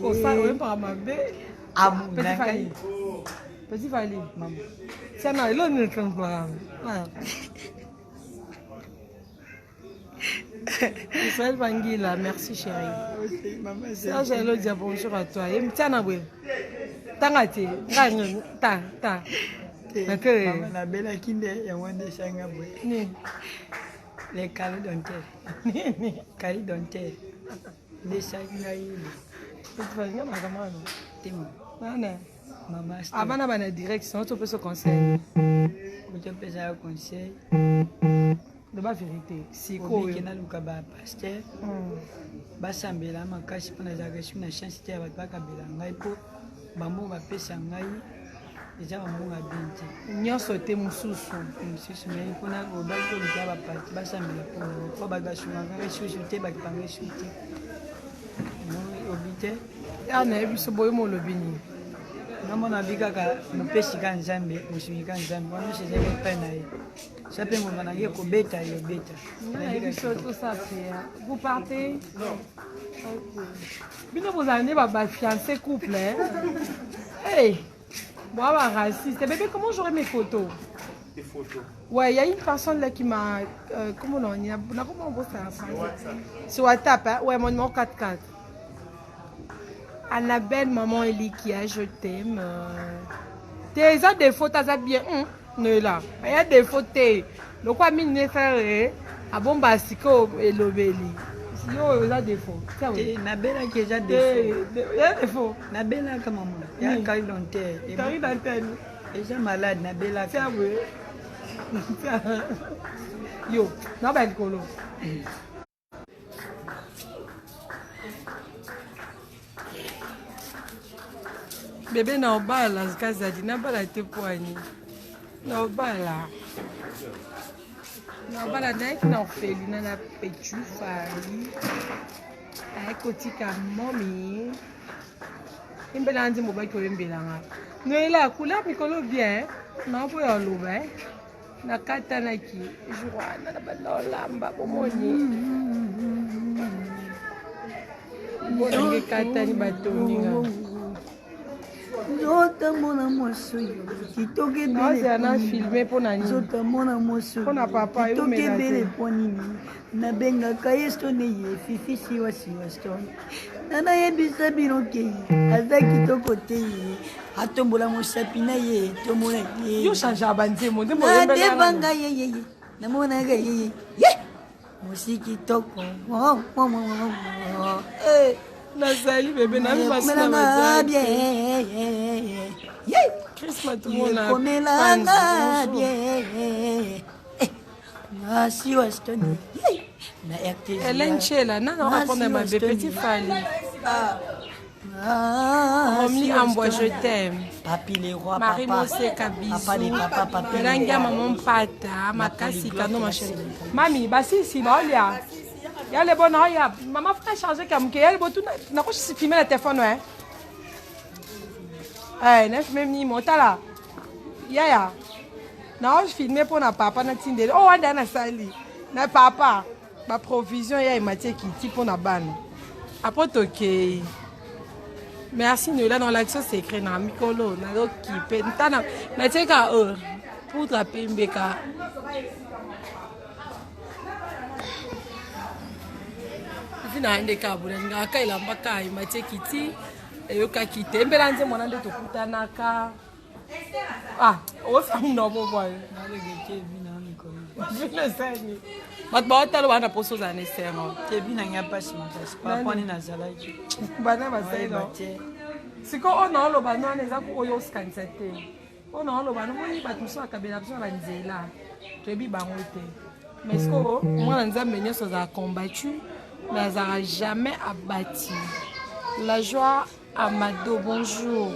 Oyembaka mabe. Petit Fally. Petit Fally. Tiana, eloko nini ekanzaka? Israël Bangila, merci chérie. Ah, Serge Elodia, bonjour à toi. Ye tiana boye. Tanga te. Nga ta ta. Mama nabelaki nde yango nde esanga boye. Nini? Les caries dentaires. Nini? Caries dentaires. Nde esali ngai. Nga makambo wana. Te mama. Nana. Mama. Abana bana direction, otopesa conseil. Otopesa conseil. Loba verite sikoyo. Naluka ba pasteur hmm. basambela makasi mpo nazalaka esu na chance te ya bato bakabela ngai mpo bambongo bapesa ngai eza bambongo ya bien te nyonso te mosusu mosusu mai mpona obaki koluka bapati basambela mpona mpo bato basungaka ngai susu te bakipanga esu te obi te ya nayebi biso boye molobi nini namona bi kaka mopesi ka nzambe mosungi ka nzambe wana nyonso ezali epai na ye Sa pe ngonga na ye kobeta yo beta. Biso tosala prière. Vous partez? Ok. Bino bozala nde ba ba fiancé couple hein? Hey! Moi, ba raciste. Bébé, comment j'aurai mes photos? Tes photos? Ouais, il y a une personne là qui m'a. Euh, comment on a comment on bosse en français? Sur WhatsApp, hein? Ouais, mon numéro 44. Annabelle, maman Elikia, je t'aime. T'es un défaut, t'as bien. Hum. Noela aya defaut te lokola mingi ne frère abomba sikoyo elobeli yo oyo eza defaut te nabelaki eza defaut eza defaut nabelaka mama ya carie dentaire carie dentaire eza malade nabelaka tia boye yo naba likolo Bebe na obala kazadi nabala te poani na obala na obala nayaki na orphelina na pechu fali ayaki kotika momi yembelanga nzembo obaki oyembelanga noela couleur mikolo bien naoboya oloba eh. Nakatanaki jour wana na banda olamba bomoni mbonange ekatani batongi nga nzota mona mwasi oyo kitoko ebele na filme mpo na nini nzota mona mwasi oyo mpo na papa kitoko ebele mpo nini nabengaka ye stone ye fifi siwa siwa stone nanayebisa bino ke aza kitoko te ye atombola mosapi na ye tomona ye yo change ba nzembo nzembo oyembela ye ye ye namonaka ye ye ye mosi kitoko eh, nazali bebe namelanga bien komelanga bien nasi wastoni na rtg Hélène Chela nana répondre mabe petit Fally ah. Romli Ambwa, je t'aime. Papi le roi, Marie papa. Moseka, bisous. Papa de papa, papi. Langia maman Mpata, makasi kano ma chérie. Mami, basisi baolia. Ya le bon oya. Maman faut changer comme que ya le bon tout na ko filmer na téléphone ouais. Eh, na filmer ni motala. Yaya. Na o filmer pona papa na tindeli. Oh wanda na sali. Na papa. Ba provision ya emati ekiti mpo na bana apo tokei merci noela na olakisa secret na mikolo nazokipe ntana natieka euh, poudre ya pembe ka vi na nde ka boye nalingaka ka elamba ka emati ekiti eyokaki te mbela nzembo na nde tokutanaka Ah, osanga mobali. Vinesani. Bato baotala bana mposa ozala na esengo. Te bina nga mpasi makasi. Papa nini nazalaki. Bana basali te. Sikoyo oyo naoloba no wana eza oyo osikanisa te. Oyo naoloba no moni bato mosusu bakabela biso na banzela. Toyebi bango te. Mais sikoyo mwana Nzambe nyonso azala combattu mais azalaka jamais abattu. La joie Amado bonjour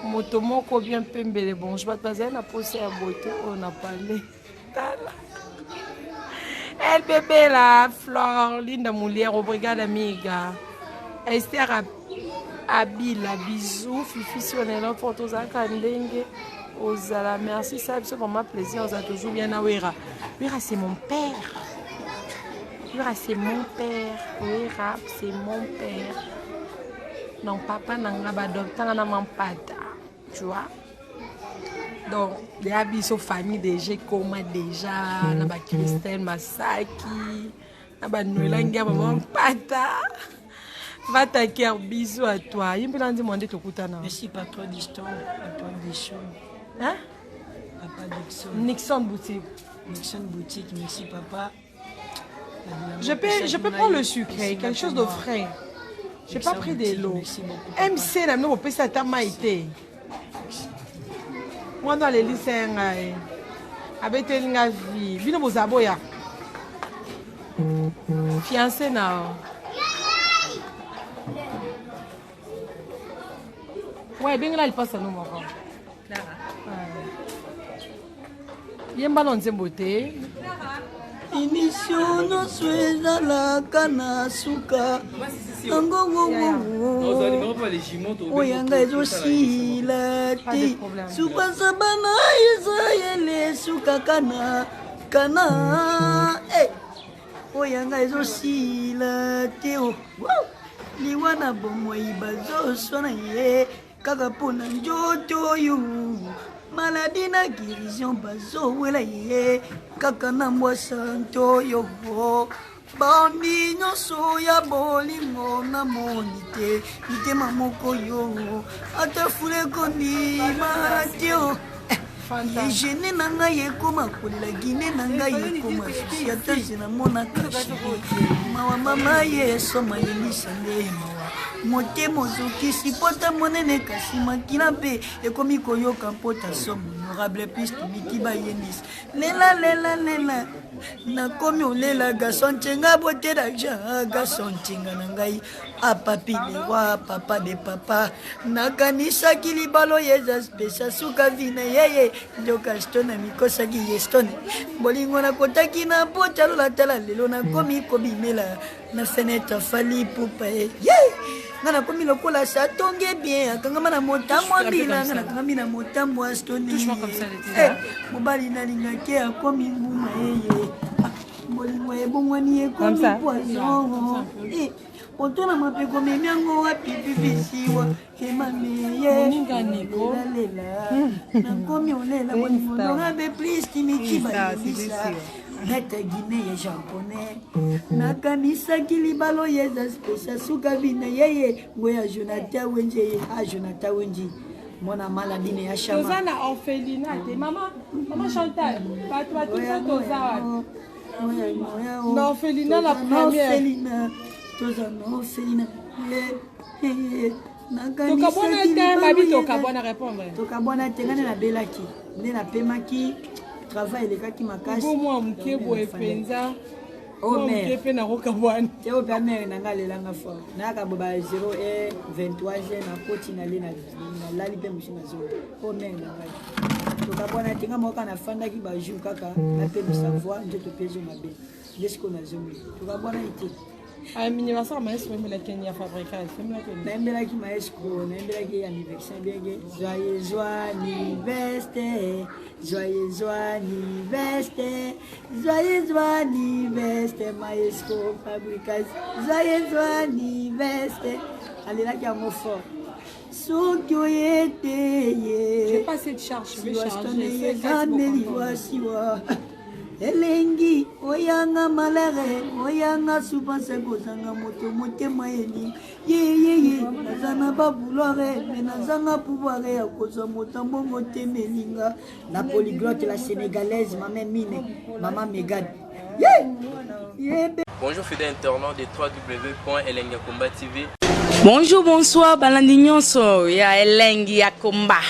moto moko bien pembele bonjour bato bazali na posa ya beauté oyo na pale tala El bébé la Flore Linda Moulière obrigada amiga Esther Abila bisous Fifi si on est là pour tozalaka ndenge ozala merci ça biso vraiment plaisir ozala toujours bien na Wera Wera c'est mon père Wera c'est mon père. Wera c'est mon père. Donc papa na nga ba adopta nga na mampata, tu vois. Donc ya biso famille déjà ekoma déjà na ba Christelle Masaki na ba Noela Ngiama mampata. Va ta cœur, bisous à toi. Yimbi na nzembo nde tokutana. Merci patron Diston, patron Dishon. Hein? Papa Nixon. Nixon boutique. Nixon boutique, merci papa. Je peux prendre le sucré, quelque chose de frais. J'ai pas pris de l'eau. MC na bino kopesa ata mai te. Mwana alelisa ye ngai. Abeteli nga vie. Bino boza boya. Fiancé na Ouais, bengela lipasa no moko. Clara. Yemba no nzembo te. Emission nyonso ezalaka na suka yango oyanga ezosila te supasa bana Israele esukaka na kana eh, oyanga ezosila te oh. Liwa na bomoi bazoswana ye kaka mpo na nzoto oyo maladi na guérison bazowela ye kaka na mbwa santo oyo bambi nyonso ya bolingo namoni te mitema moko yo ata fule kondima te o gene na ngai ekoma kolela gine na ngai ekoma susi ata nse namonaka sheri mawa mama ye esoma yelisa nde mawa motema ozokisi pota monene kasi makila mpe ekomi koyoka mpota somo honorable piste mikiba yenis lela lela lela nakomi olela gason ncenga bote d'argent gason ncenga na ngai apapi ah, le roi papa de papa nakanisaki libalo ye eza spesa suka vi na yeye nzoka stone amikosaki ye stone bolingo nakotaki na pota lola tala lelo nakomi kobimela na fenetre afali pupa ye ye nga nakomi lokola satonge bien akangama na motambo mbila nga nakangami na motambo ya stone eh, mobali nalingaki akomi nguma yeye ah, bolingo ebongwani ekomi poison eh, oto na mapeko memi yango wapi pipisiwa emameyelalela nakomi olela bolingo nonga be plis timikiba yebisa Maître Guinée ya japonais nakanisaki libalo ye eza spécial suka bina yeye ngo ya Jonathan Wenje ye a Jonathan Wenje mwana maladine ya shama toza na orphelinat te mama mama Chantal bato batusa toza wapi na orphelinat la première toza na orphelinat tokabwana te babi tokabwana répondre tokabwana te ngai nde nabelaki nde napemaki travail elekaki makasi mwa moke boye mpenza moke mpe nakokabwana te oyo mpe amere na ngai alelanga fort nayaka bo ba 0 e 23 heure nakoti nale nalali mpe mosu nazonga oyo mere na ngai tokabwana te ngai moko kaka nafandaki bajour kaka napemisa voi nzoto mpe ezo mabe nde sikoyo nazongi tokabwanaki te Anniversaire maestro oyembelaki ya fabricage nayembelaki maestro nayembelaki anniversaire bienge joyeux anniversaire joyeux anniversaire joyeux anniversaire maestro fabricage joyeux anniversaire alelaki yango fort soki oye te ye siwastoneyezameliwa siwa elengi oyanga malere oyanga supanse kozanga moto motema elingi yeyeye naza na bavouloire me nazanga pouvoire ya kozwa moto ya mbongo te melinga la polyglotte la sénégalaise mama mine mama megane ye Bonjour fidèles internautes de www.elengiyakomba TV. Bonjour, bonsoir, balandi nyonso ya Elengi ya Komba.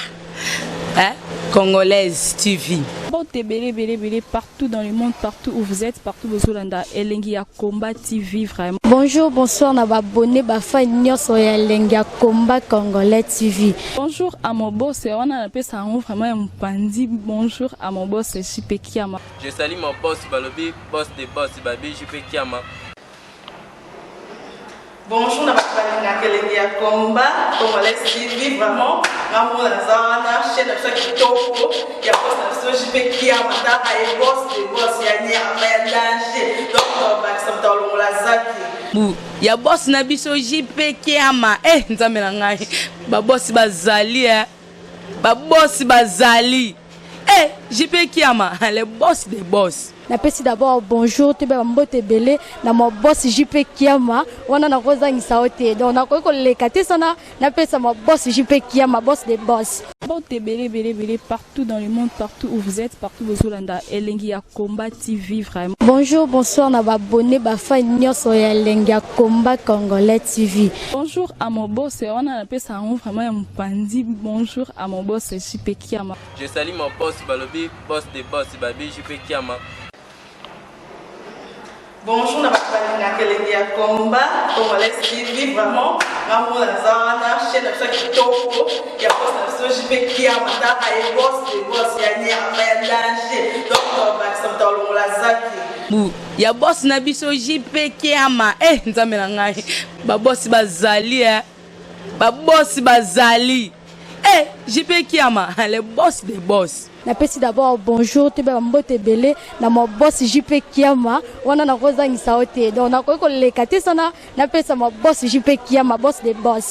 Hein? Congolaise TV. Mbote ebele ebele ebele partout dans le monde, partout où vous êtes, partout bozolanda Elengi ya Combat TV vraiment. Bonjour, bonsoir na ba abonné ba fan nyonso ya Elengi ya Combat Congolais TV. Bonjour à mon boss, wana napesa yango vraiment ya mopanzi. Bonjour à mon boss JP Kiama. Je salue mon boss balobi boss de boss babi JP Kiama. Bonjour na bato balingaka elengi ya ya Combat Congolais TV. Vraiment, ngambo naza wana, chaîne na biso ya kitoko ya boss na biso JP Kiama, taka ye boss de boss ya nyama ya danger. Donc tobakisa moto alongola zaki. Bu ya boss na biso JP Kiama. Eh, Nzambe na ngai, babosi bazali, eh. Babosi bazali, eh, JP Kiama, le boss des boss. Napesi d'abord bonjour, toyeba bambote ebele na ma boss JP Kiama. Wana nakozangisa yo te, donc nakoki koleka te sana napesa ma boss JP Kiama, boss de boss. Mbote ebele ebele ebele partout dans le monde, partout où vous êtes, partout bozolanda Elengi ya Combat TV vraiment. Bonjour, bonsoir na baabonnés, bafans nyonso ya Elengi ya Combat Congolais TV. Bonjour à mon boss, wana napesa yango vraiment ya mopandi. Bonjour à mon boss JP Kiama. Je salue mon boss balobi boss de boss babi JP Kiama. Bonjour na bato balingaka Elengi ya Combat Congolais TV. Vraiment, ngambo naza wana, chaîne na biso ya kitoko ya boss na biso JP Kiama, taka ye boss de boss ya nyama ya danger. Donc tobakisa moto alongola zaki. Bu ya boss na biso JP Kiama. Eh, Nzambe na ngai, babosi bazali, eh. Babosi bazali, eh, JP Kiama, le boss des boss. Napesi d'abord bonjour, toyeba bambote ebele na ma boss JP Kiama. Wana nakozangisa yo te, donc nakoki koleka te sana napesa ma boss JP Kiama, boss de boss.